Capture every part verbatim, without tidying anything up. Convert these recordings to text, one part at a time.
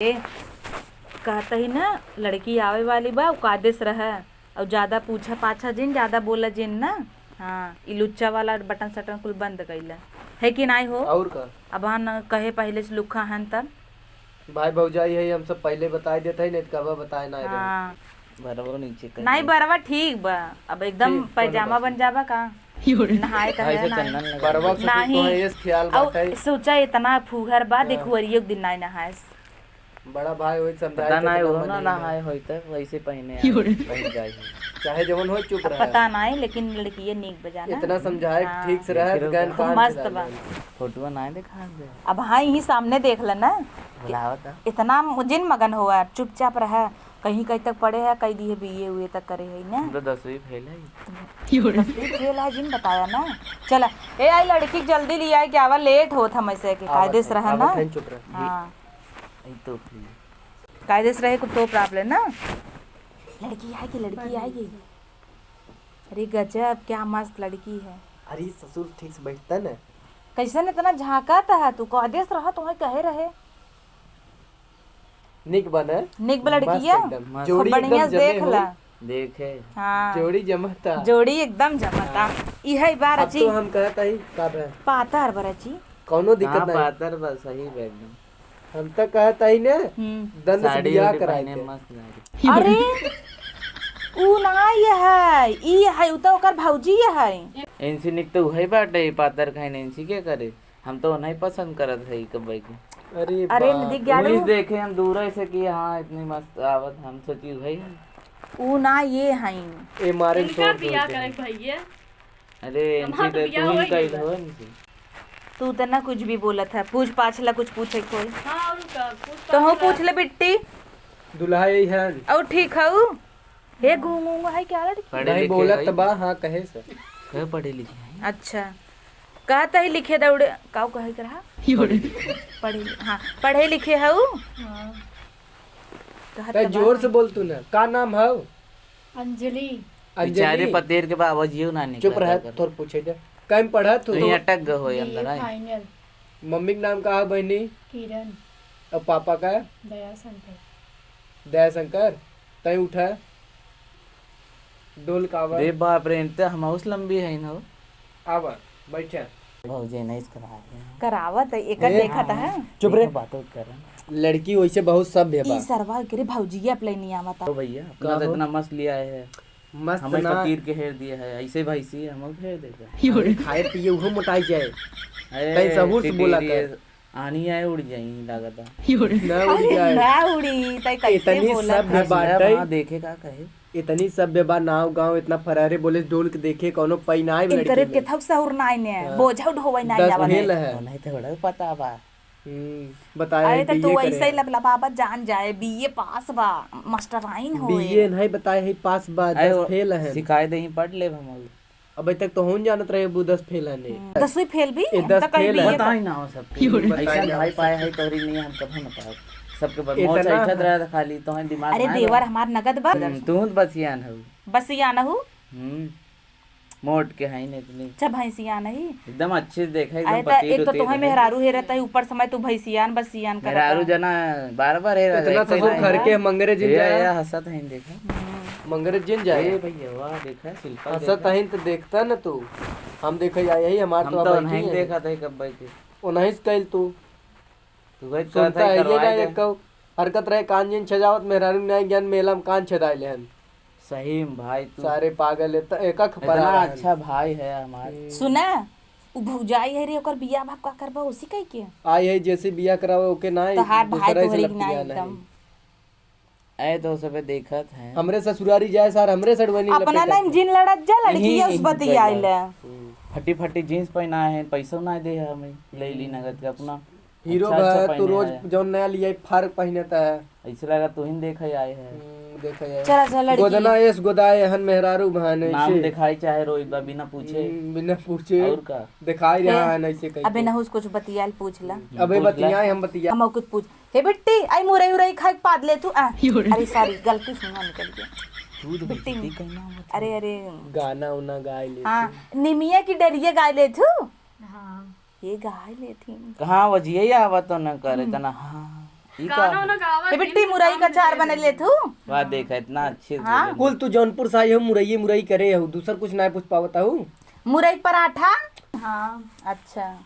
ए, कहत ही ना, लड़की आवे वाली बा, उ कायदे से रहे। और ज्यादा पूछा पाछा जिन, ज्यादा बोला जिन ना। हाँ, ई लुच्चा वाला बटन सटन कुल बंद कइला। है कि नाई हो? और का? अब हाँ न कहे पहले से लुक्खा हन तब। भाई भौजाई है, हम सब पहले बताई देत है, नहीं तो कबा बताए ना रहे। हाँ। बरवा नीचे कर नहीं, दे। बरवा ठीक बा, अब एकदम ठीक, कोनो पैजामा बात बन नहीं। जाबा का? योरे। नहाए त भाई है से ना। चंदन लगा बरवा दे। से नहीं। तो है, ये ख्याल और बात है। सोचा इतना फूहर बा, हाँ। देखुअरियो के दिन नाई नहाएस। बड़ा भाई होई, समझाए पता तो नाई, इतना वो मन ना नहीं है। नहाए होई त वैसे पहने आए, योरे। पहन जाए। चाहे जवन हो, चुप अब रहे। पता नाई, लेकिन लड़की ये नीक बजाना। इतना समझाए, हाँ। ठीक से रहे, देख लो। गैन खूब पान मस्त चला बा। ले। फोटुआ नाई देखा दे। अब हाँ, यही सामने देख लेना। बुलावा था। इतना जिन मगन हुआ, चुपचाप रहा। कहीं कहीं तक पढ़े है, कह दिए बीए उए तक करे है ना। हम तो दसवीं फेल है। योरे। दसवीं फेल है, जिन बताया ना। चला, ए आई लड़की के जल्दी ले आए, क्या आवा लेट होत हम ऐसे के आवा कायदे से था, रहा आवा ना। था, चुप रह। हाँ। ई तो फिर। कायदे से रहे को तो प्रॉब्लम ना। लड़की आएगी, लड़की आएगी। अरे गजब, क्या मस्त लड़की है। अरे ससुर ठीक से बैठता ना। कैसन इतना झांकत है तू? कायदे से रहा, तुम्हें कहे रहे। निक बने। निक बा लड़किया। मस्त एकदम। मस्त। जोड़ी खूब बढ़िया एकदम से जमे देख हो। ला। देखे। हाँ। जोड़ी जमता। जोड़ी एकदम जमता। हाँ। इहे बार अब अची। तो हम कहत हई, का बा? पातर बरची। कौनो दिक्कत कहाँ नहीं। पातर बा, सही बा एकदम। हम तो कहत हई ने, हम्म। दंड से साड़ी बियाह उड़ी कराए पहने के। मस्त लागे। अरे, ऊ ना ये है, ई है, ऊ तो ओकर भौजी ये है। इनसे निक तो उहे बाटे, पातर खाइन इनसे के करे। हम तो नहीं पसंद करत है कब्बे के। अरे अरे बाप। निधि ग्यालू। उन्नीस देखे हम दूर से कि हाँ, इतनी मस्त आवत, हम सोची भाई। ऊ ना ये हईं। ए मारे इनका शोर बियाह होते करे हैं। भैया। अरे, हमार इनसे तो तो बियाह तू ही होई कइल गइल बा। हो इनसे। तू तो ना कुछ भी बोलत है, पूछ पाछ ला कुछ पूछे के होई। हाँ, और का, पूछ तो पाछ ला। पूछ ले बिट्टी। दुल्हा यही है। और ठीक हऊ? हे गूंग गूंग है क्या लड़की? पढ़े नहीं लिखे बोलत है। बा, हाँ कहे से। है पढ़े लिखे है। अच्छा, कहत ही लिखे दौड़े, काऊ कहे के रहा? योरे। पढ़े, हाँ, पढ़े लिखे हऊ? हाँ। कहत तै त बा। जोर से बोल तू ना, का नाम हऊ? अंजलि। अंजलि? बेचारे पतेर के बा, आवाजियो ना निकलत चुप रह, ओकर। थोर पूछे दे। कहीं पढ़त तू? नहीं, अटक गए हो BA अंदर, आए। Final। मम्मी के नाम का है बहनी? किरण। और पापा का? दयाशंकर। दयाशंकर, तय उठा। डोल का आवा। रे बाप रे, इनते हम हाउस लंबी है ना हो। आवा, बैठा। भौजी नहीं इसका रहा है। करावत है, एकर ए, देखत है। चुप रे। देखो, बातों कर रहे हैं। लड़की वैसे बहुत सभ्य बा। ई सरवा के रे भौजिया अपने नहीं आवता। तो भैया, अपना का तो हो? इतना मस्त लिया है। मस्त हमें ना। फकीर के हेर दिया है, ऐसे भैंसी हम हेर देगा। योरे। खाए पिए उहो मोटाई जाए। अरे, तैं सहूर से बोला टिटिरी कर। आनी आए उड़ जाई लागत है। योरे। ना उड़ अरे जाए। ना उड़ी, तै कैसे इतनी बोला सभ्य था? बात है। हाँ, देखे का कहे? इतनी सभ्य बा, नाव गाँव इतना फरारे बोले, डोल के देखे, कौनो पई ना आए इनकरे लड़की में। केथक सहूर ना आइने, हाँ। बोझा ढोवे ना दस आवा फेल है। है। नहीं तो बड़ा पता बा। हम्म, बताए अरे तो BA तू करे ऐसे ही है। लबलबाबत जान जाए, BA पास बा, मास्टराइन होए। BA नहीं बताए है, पास बा, अरे दस वो फेल है। सिखाए दे ही पढ़ ले हम। अबे तक तो हम जानत रहे वो दस फेल है ने। हम्म, दसवीं फेल भी? ए, हम दस तो कहीं फेल है। BA बताई ना हो सबके। योरे। बताई ऐसा ना भाई हो पाए सबके। है तोहरी नहीं, हम कभी न पाए। सबके बदमाश इतना ऐठत है। रहा था खाली, तो है दिमाग अरे ना देवर रहा। हमार नगद बा। हम्म, तू तो बसियान हो। बसियान हो? हम्म। मोट के है नहीं इतनी। अच्छा, भैंसिया नहीं। एकदम अच्छे से देखा, एकदम अरे, त पतली एक तो उतली तुम्हें रहे। मेहरारू हेरत है, ऊपर समय तू भैंसियान बसियान करत मेहरारू है। जना बार बार हेरा इतना जाए, ससुर कोई घर ना। के मंगरे जिन ये, जाए। ये हंसत है, देखा। हम्म। मंगरे जिन जाए। ए भैया, वाह, देखा, शिल्पा हंसत देखा। है तो देखता न तू। हम देखे जा, यही हमार हम तो तो अब नहीं है। देखा था कब के। उन्हीं से कैल तू। तू भाई सुनता कहता है, ये करवाए ना दे। एक हरकत रहे, कान जिन छजावत, मेहरारू नहीं ज्ञान, मेला में कान छदाए लेहन। सही में भाई, तू सारे पागल है, त-, एका खपरा इतना रहन। अच्छा भाई है हमार। हम्म। सुना, उ भौजाई है रे, ओकर बियाह भाग का करबा, उसी कह के? आई है, जैसे बियाह करावे, ओके ना, तोहार भाई दूसरा ही से तोहरी लपटिया ना एकदम। नहीं। ऐ तो सबे देखत हैं। हमरे ससुरारी जाए सार, हमरे सड़वनी अपना लपेटत नाम है। जिन लड़त जा, लड़किया यही उस बतियाइले। हम्म। फटी फटी जींस पहना है, पैसो ना दे है हमें, ले ली नगद के अपना। हीरो अच्छा, अच्छा बा, तू पहने रोज है। जौन नया लिया फारक पहनता है। ऐसे लगा तू ही देखे आए है। हम्म, देखे आए। चला, चला, लड़की। गोदना एस गोदाए हन मेहरारू बहन नाम ऐसे। दिखाई चाहे रोई बा बिना पूछे। हम्म, बिना पूछे। और का? दिखाई रहा है ना ऐसे कहीं अबे पे। नहुस कुछ बतियाल पूछ ला। हम्म, अबे पूछ ला। बतियाए हम बतिया। हम कुछ पूछ। हे बिट्टी, आई मुरई उरई खाए के पाद ले तू, आ। अरे sorry, गलती से मुंह निकल गया। दूध बिट्टी। बेचती कहीं ना होती। अरे, अरे। गाना उना गाए ले हाँ, तू। निमिया की डरिया गाए ले तू। हाँ। ये गाय लेथिन। कहाँ वजिया आवा तो न करे, हम्म। तना, हाँ। ई गाना का? ना गावा, ए बिट्टी, दिन मुरई का काम चार दे बने दे। ले तू? वाह, देखा, इतना अच्छे से हाँ। बोले। कुल तू जौनपुर से आई हो, मुरई, मुरई करे हो, दूसर कुछ ना पूछ पावत हो। मुरई पराठा? हाँ। अच्छा।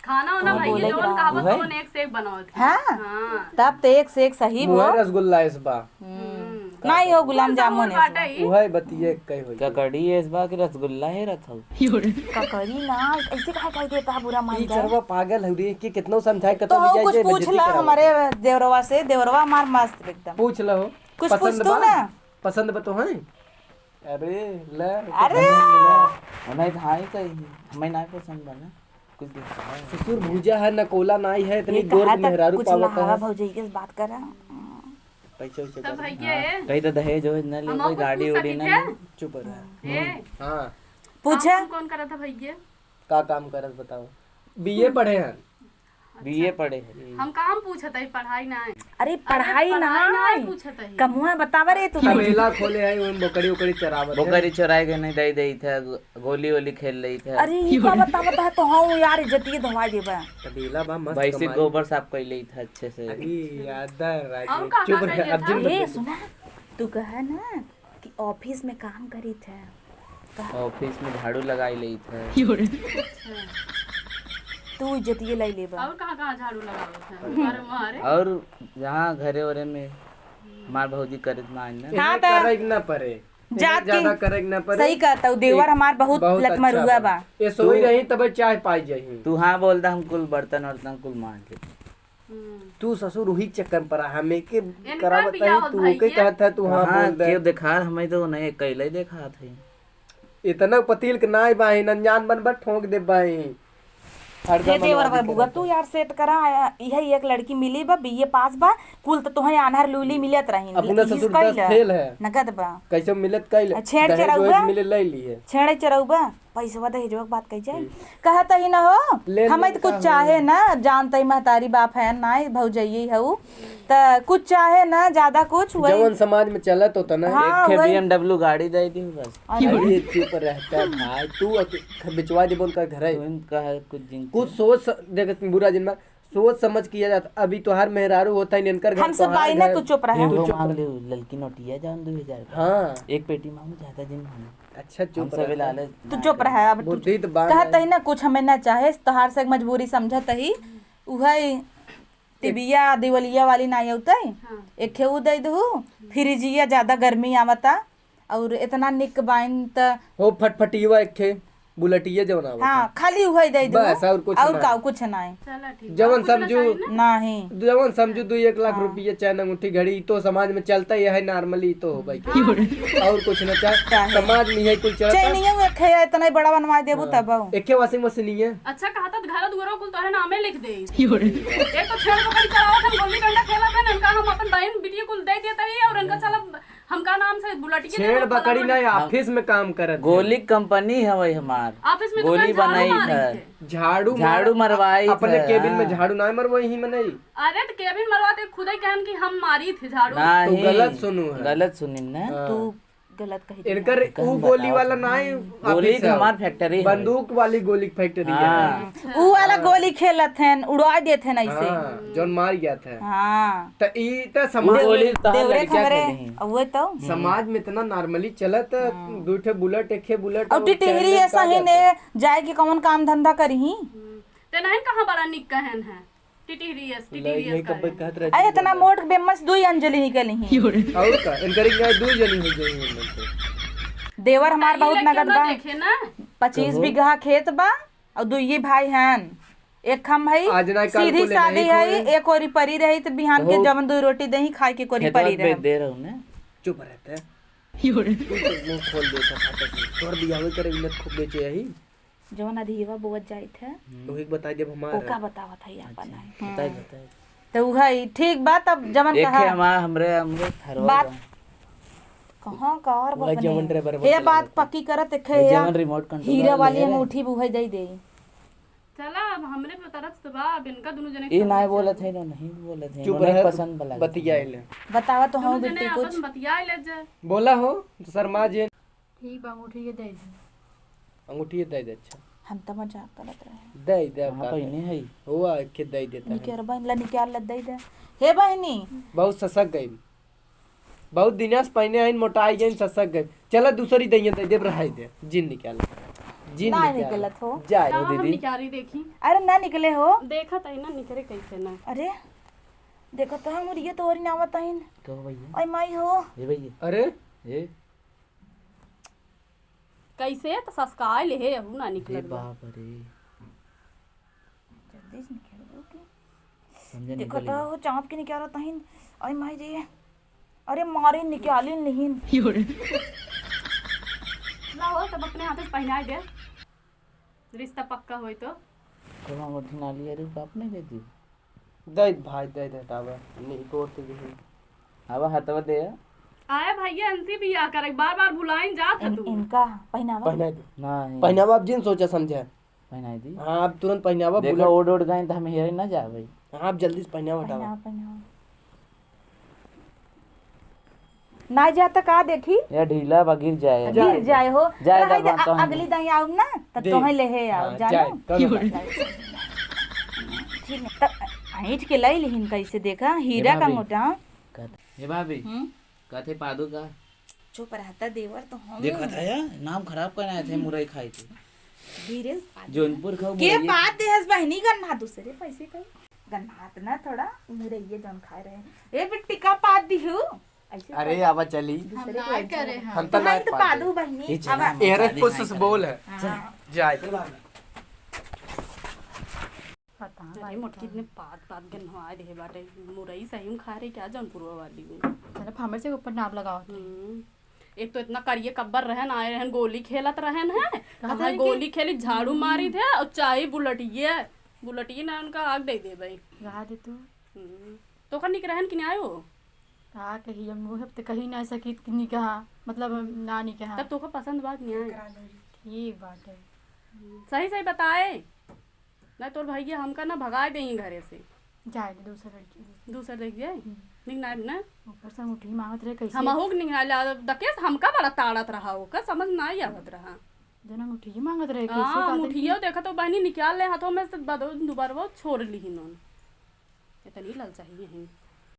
खाना वाना हाँ, भाई, बोले जवन का? कहावत उहे? तवन एक से एक बनावत है। हाँ? हाँ। तब तो एक से एक सही वो। मुहे रसगुल्ला इस बा। हम्म। हम्म। नहीं हो, गुलाब जामुन है। बाटे ही। उहे बतिये कई होई। ककड़ी है इस बा कि रसगुल्ला है रथ हो? ककड़ी ना, ऐसे काहे कह देता है बुरा मान ई जाए? चरवा पागल है रे, कि कितनो समझाए, तो कतौ हो, ले जाए, कुछ पूछ बेइज्जती ला करावत हमारे है। देवरवा से, देवरवा हमार मस्त एकदम। पूछ लो। कुछ पूछ पसंद तू बा? ना। पसंद बा तो है? अरे, ले, अरे। पसंद ले। नहीं, भाई कही, हमें ना पसंद बा ना। कुछ देखा है? ससुर भूजा है, नकोला नाई है, इतनी ये गोर कहा था, मेहरारू कुछ पावत लहावा है। भौजी के बात करा। पैसा वैसा तब कर। भैया हाँ, है। कही तो दहेज वहेज न ले, हम कोई कुछ गाड़ी पूछ उड़ी सकी न थे? ले। चुप रह। ए। हाँ। पूछा? काम कौन करा था भैया? का काम करत बताओ? बीए पढ़े हैं। बीए पढ़े हैं। हम काम पूछत हई, पढ़ाई ना है। अरे, अरे, पढ़ाई पढ़ाई ना ना है। पूछत हई। कमुआ बतावा रे तू। तबेला खोले है, ओमे बकरी उकरी चरावत है। बकरी चराए के नहीं दे देत है, गोली वोली खेल लेत है। अरे, ई का बतावत है तो हूँ यार, इज्जतिये धोवा देबा। तबेला बा, मस्त भैंसी कमाई। गोबर साफ कर लेत है अच्छे से। अरे, याद है, राज और में। का चुप का रह, कर अब जिन लेत है? ए, सुना, तू कहा ना, कि ऑफिस में काम करीत है। कहा? ऑफिस में झाड़ू लगाई लेत है। अच्छा। तू इज्जतिये लाई लेबा। और कहाँ कहाँ झाड़ू लगावत है? घर में, अरे। और जहाँ घरे ओरे में हमार भौजी करत ना आई ना। हाँ, इन्हें तो करे के ना पड़े। जात इन्हें ज्यादा के करे के ना पड़े। सही कहता हूँ, देवर एक हमार बहुत बहुत लतमरुआ अच्छा बा। बा। ये सोई रही तब चाय पाई जाही। तू हाँ बोल दा, हम कुल बर्तन वर्तन कुल मांज ले। हम्म। तू ससुर वही चक्कर पर आ, हमें के इनका करावत बियाह है, होत तू भाई ओके के? कहत है, तू हाँ हाँ, बोल दे। के देखा, हमें तो नहीं, अकेले देखा थे। इतना पतील के नाय बाहिन, अनजान बन बा, ठोंक दे बाहिन। हरदम हे देवर मनवा बा, बुआ, दिक्कत तू है। यार सेट करा, आ, इहे एक लड़की मिली बा, बीए पास बा, कुल त तोहे आन्हर लूली मिलत रही। अपना इस ससुर कइला। दस फेल है। नगद बा। कैसे मिलत कइला? आ, छेड़ दहेज चरउबा? वहेज मिले ले लिए। छेड़े चरउबा? पैसवा दहेजवा के बात कही जाए। हम्म। कहत ही न हो, लेन हमें देन तो का कुछ हो? चाहे ना, जानत ही महतारी बाप है ना, भौजइये हऊ, त कुछ चाहे ना, ज्यादा कुछ वही। जवन समाज में चलत होता ना। हाँ, एक ठे वही। BMW गाड़ी दे दी बस। अरे। अरे चुप रहता भाई, तू अक-, बिचवा देबो उनका घर है। तू कहे कुछ जिन कुछ सोच स-, देख बुरा जिन में सोच समझ किया जाता। अभी तोहार मेहरारू होता है, इनकर घर हम सब तोहार बाई ना, घर। तू चुप रह। एगो तू चुप मांग रह। ले, ललकी नोटिया जान दो हजार का। हाँ। एक पेटी मांगू, ज्यादा दिन मांगू। अच्छा, चुप हम सब रह। लालच तू ना चुप करें। रह, अब तू बुद्धि तो बात कहत है। ही ना, कुछ हमें ना चाहे, तोहार से एक मजबूरी समझत ही, उहे टिबिया दिवलिया वाली ना अउतै, हाँ। एक खे ऊ दे दहू, फ्रिजिया ज्यादा गर्मी आवता, और इतना निक बाइन त हो फटफटिया एक खे। बुलेटिया जवन आवत हाँ, है। खाली उहइ दइ दू। बस, और कुछ और ना। का, कुछ नाहीं। चला ठीक बा। जवन और कुछ समझू, ना चाही ना? नाहीं। जवन समझू, दुइ एक लाख हाँ। रुपया, चैन, अंगूठी, घड़ी, ई तो समाज में चलता ही है, normally ई तो हो भाई। हाँ। और कुछ ना चाह, चाहे। समाज में यही कुल चलता। चैनिया में खे, इतना ही बड़ा बनवा देबू हाँ। तब हो। एके washing machine ही है। अच्छा, कहता त घर दुआरो कुल तोहरे नामे लिख दे। एक तो छेड़ पकड़ी चलावत हम, गुल्ली डंडा खेलत हन, इनका हम अपन बहन बिटिया कुल दे देता ही, और इनका चला हमका नाम से बुलेटिया छेड़ देबो, बकरी फलाना नहीं, हाँ। Office में काम करत है। गोली कंपनी हवै हमार। Office में गोली दुकान झाड़ू बनाई मारी है। थे। झाड़ू झाड़ू मार-, मरवाई अपने थे, cabin में हाँ। झाड़ू ना मरवाई ही मनई। अरे तो cabin मरवा दे, खुदे कहन कि हम मारी थे झाड़ू। नहीं, तो गलत सुनू है। गलत सुनिन ना। हाँ। तू गलत कही इनकर दिया। ऊ गोली वाला ना है, गोली office के है। हमार factory है। बंदूक वाली गोली factory है। हाँ। अच्छा। ऊ वाला हाँ। गोली खेलत हैं, उड़ा देत हैं ऐसे। हाँ, जौन मार गया था। हाँ। त ई त समाज देव-, गोली तहार देवरे लड़किया खबरे, खेले हैं। उहे तो। समाज में इतना normally चलत, हाँ। दू ठे bullet, एक ठे bullet और और टिटहरी चैन ऐसा ही लटका ने जाता। जाए के कौन काम धंधा करी ही? हम्म। ते नहीं कहाँ बड़ा निक कहन है। टिटिहरी यस, ले, टिटिहरी यस ये कब करे। कहत रहे अरे, इतना मोट बेमस दुई अंजलि निकली ही। और का? इनकर एक गाय दुई जनी हो गई है इनमें से। देवर हमार तो बहुत ये नगद केतना बा। देखे ना? पच्चीस कहो। बीघा खेत बा और दुइये भाई हन। एक हम हई, आज ना काल सीधी को लेना सादी ही हई, कोई। एक ओरी परी रही त बिहान के कहो। जवन दुई रोटी देही, खाए के एक ओरी खेतवा परी बेच रहे। दे रहू ने। चुप रहते। तू तो मुंह खोल देता फाटक में। तोर बियाह करे बिना खूब बेचे यही। जवन अधियवा बोअत जाइत है, हम्म। तो एक बताई देब हमार ओका है। बतावत है आपन अच्छा, है। बताई, हम्म। बताई। तो उहै ठीक बा, तब जवन एक कहा। हमार, हमरे, हमरे थरवा बात बा। कहाँ का और वही बने? जवन driver ये बतला बात देते। पक्की करत एक ये है, जवन remote control हीरा वाला वाली है। अंगूठी भी उहै दे दे। चला, अब हमरे पे तरस तो बा, अब इनका दुनू जने के ई समझ नाय चली। बोलत है, ना नहीं बोलत है, चुप उन्हें रहे, पसंद वाला बतिया ले। बतावा तो दुनू हूँ जने बिट्टी आपस कुछ। में बतिया ले जा। बोला हो, तो शर्मा जी। ठीक बा, अंगूठी ये दे दे। अंगूठी ये दे दे, अच्छा। हम त मजाक करत रहे। दे दे, अब कहाँ का पहिने करे? है? हुआ के दे देता है। निकर बहिन ला निकाल ले, दे दे। हे बहिनी। बहुत ससक गई, बहुत दिना से पहिने आइन, मोटाई गई, ससक गई। चला दूसरी दइया दे देब, रहाई दे। जिन निकाल, जिन ना निकाल। निकलत हो। जाए। का हो हम दीदी। निकारी देखी? अरे ना निकले हो। देखत है ना निकरे कैसे ना। अरे देखत तो हम उरिया तोरी ना आवत हइन। कहो भैया। ओए माई हो। ए भैया। अरे ए। कैसे त ससकाए ले हे, अहू ना अरे निकलत बा। बाप रे। जल्दी से निकल गयो कि। समझे देखो निकल तो गई। हो चाँप के निकालत हइन। ओए माई रे। अरे मारे निकाली नहीं। ला हो, तब अपने हाथे से पहिनाए दे। रिश्ता पक्का होई तो। तो हम उठी ना लिए रे, बाप नहीं दे दी। दे भाई, दे दे, हटावा। नहीं, तोड़ के दे। अब हथवा दे। आए भैया, इनसे बियाह करे, बार-बार भुलाइन जात है इन-, तू। इनका पहिनावा। पहिनाए दे। नहीं। पहिनावा अब जिन सोचा समझा। पहिनाए दी। हाँ, अब तुरंत पहिनावा, देखो, बुलेट। उड़ उड़ गए तो हम हेरे ना जावे। हाँ, अब जल्दी से पहिनावा हटावा। पहिनावा, पहिनावा। ना जा त का देखी? या ढीला बा, गिर जाए। गिर जाए हो। जाए रहे दे, भगवान, अ-, तोहन अगली दे। दाई आउब ना, त दे। तोहे लेहे आउब, हाँ, जानो? जाए, कौनो बात नहीं। ठीक है, त ऐंठ के लाई लिहिन कैसे देखा, हीरा का भाभी। मोटा। कह-, हे भाभी, हम्म? कहते पादू का? चुप रहता देवर तो हम। देखत है या? नाम खराब करना है थे मुरई खाई थे। धीरे से पादू जौनपुर का। खाओ के मुरई। पाद देहस बहिनी गन्ना दूसरे पैसे का। गन्ना हाथ ना थोड़ा मुरैये जौन खाए रहे। ए बिट्टी का पाद दिहू? ऐसे अरे, कर। आवा चली। दूसरे हम के ना ऐसे करे बोला। हम तो हम ना तो पादू। पादू बहिनी। ये चला, आवा। हम एरे शादी कुछ नहीं से बोल करेंगे। है। हाँ। जाए। पता अरे, नहीं मोटकी का। इतने पाद, पाद के नहाए देहे बाटे। मुरई सही में खा रही क्या जौनपुरवा वाली में? चलो, हमरे से ऊपर नाप लगाओ। हम्म। एक तो इतना करिए कब्बर रहन, आए रहन, गोली खेलत रहन है। कहाँ कहाँ तरीके? गोली खेली, झाड़ू हम्म। मारी थे और चाहे बुलेटिए, बुलेटिए ना उनका आग दे दे भाई। रहा दे तू। हम्म। तो का निक रहन कि नहीं आयो? का कही, हम वो हफ्ते कही ना सकित कि निकहा, मतलब, ना निकहा। तब तो का पसंद बात नहीं आए। ठीक बात है। सही सही बताए। नहीं तोर भैया हमका ना भगाए देही घरे से। जाए दे, दूसर लड़की देख। दूसर देख जाए? हम्म। निक नाइब ना? ऊपर से अंगूठी मांगत रहे, कैसे? हम अहूक निक नाइब, दकेस हमका बड़ा ताड़त रहा, ओकर समझ ना ही आवत रहा। जन अंगूठी मांगत रहे, कैसे हाँ, बात है अंगूठियो कि? देखा तो बहनी निकाल ले हाथों में से, बदो-, दुबरवो छोड़ ली नोन। इतनी ललचाही यहीं।